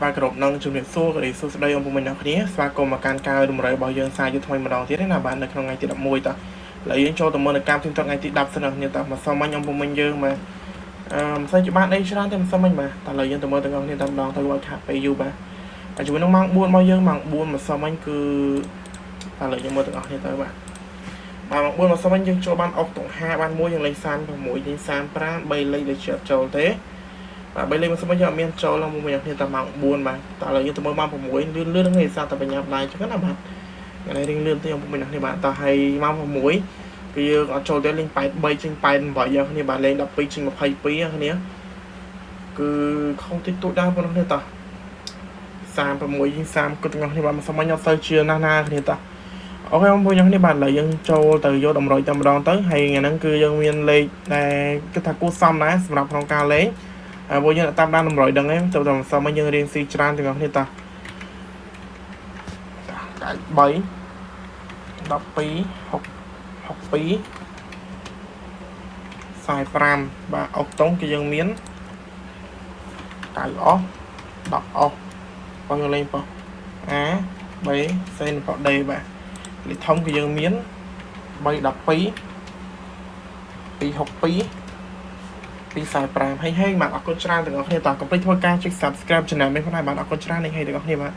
បាទគ្រប់នឹងជំរាបសួរក៏ដូចសួស្តីអង្គពុំអ្នកគ្នាស្វាគមន៍មកកាន់ការរំលែករបស់យើងសារជាថ្មីម្ដងទៀតណាបាទនៅក្នុងថ្ងៃទី11តោះឥឡូវយើងចូលទៅមើលនៅកម្មទីថ្ងៃទី10សិនអ្នកគ្នាតោះមកសុំមិញអង្គពុំមិញយើងបាទអឺមិនសូវច្បាស់អីច្រើនទេមិនសុំមិញបាទតោះឥឡូវយើងទៅមើលទាំងអស់គ្នាតែម្ដងទៅឲ្យខាតពេលយូរបាទហើយជាមួយនឹងម៉ោង4របស់យើងម៉ោង4មកសុំមិញគឺតោះឥឡូវយើងមើលទាំងអស់គ្នាទៅបាទបាទម៉ោង4មកសុំមិញយើងចូលបានអុកតុង5បានមួយយើងលេខ36លេខ35 3លេខដូចជាអត់ចូលទេបាទបីលេខមកសមយើងអត់មានចូលឡើងមួយគ្នាតែម៉ោង4បាទតើឥឡូវយើងទៅមើលម៉ោង6លឿនលឿនហ្នឹងឯងសារតែបញ្ញាប់ដៃចឹងណាបាទថ្ងៃនេះរៀងលឿនតិចបងប្អូនគ្នាបាទតើហើយម៉ោង6គឺយើងអត់ចូលទេលេង83ចេញ88យ៉ាងគ្នាបាទលេង12ចេញ22យ៉ាងគ្នាគឺខុសតិចតួចដែរបងប្អូនគ្នាតោះ36ជាង30គិតទាំងអស់គ្នាបាទមកសមញអត់សូវជាណាស់ណាគ្នាតោះOK បងប្អូនគ្នាបាទឥឡូវយើងចូលទៅយកតម្រុយតែម្ដងទៅហើយថ្ងៃហ្នឹងគឺយើងមានលេខដែលគិតថាគួរសមដែរសម្រាប់ក្នុងការលេងហើយពួកយើងតាមដានតម្រុយដឹងឯងទៅតែសមយើងរៀនស៊ីច្រើនទាំងអស់គ្នាតោះ93 12 6 62 45បាទអុកតុងគឺយើងមាន9អស់10អស់បងយើងលេងប៉ុ A B C និងប៉ុ D បាទលេខធំគឺយើងមាន3 12 262 245ហេងហេងបាទអរគុណច្រើនទាំងអស់គ្នាតោះកុំភ្លេចធ្វើការចុច Subscribe Channel នេះផងដែរបាទអរគុណច្រើននេះហេទាំងអស់គ្នាបាទ។